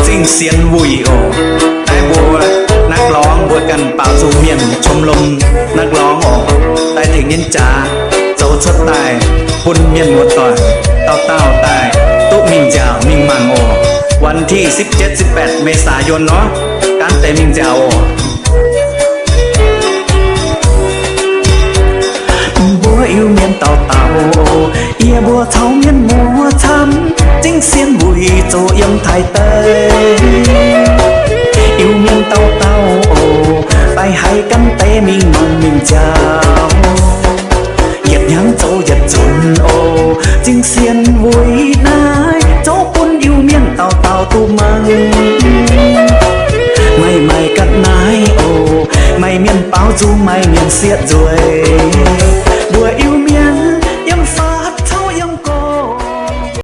Zingh sienx wuic oc. Naaiv mbuo นักร้อง mbuo ganh baaux nzung mienh ชมรมนักร้อง oc, daaih tengx nyei jaax zoux cuotv daaih bun mienh muoz-doic dauh dauh daaih duqv mingh nziaauc mingh mangc oc. วันที่สิบเจ็ด สิบแปด เมษายน nor, gaanv deix mingh nziaauc oc. Mbuo Iu-Mienh dauh dauh, yie mbuo caux mienh muoz camv, zingh sienx wuic zoux yiem Taiv Deic. Iu-Mienh dauh dauh oc, daaih haiz gaanv deix mingh mangc mingh nziaauc, yietc hnyangx zoux yietc nzunc oc. Zingh sienx wuic naaiv zoux bun Iu-Mienh dauh dauh duqv mangc. Maaih maaih ga'naaiv oc, maaih mienh baaux nzung, maaih mienh sieqv nzueic.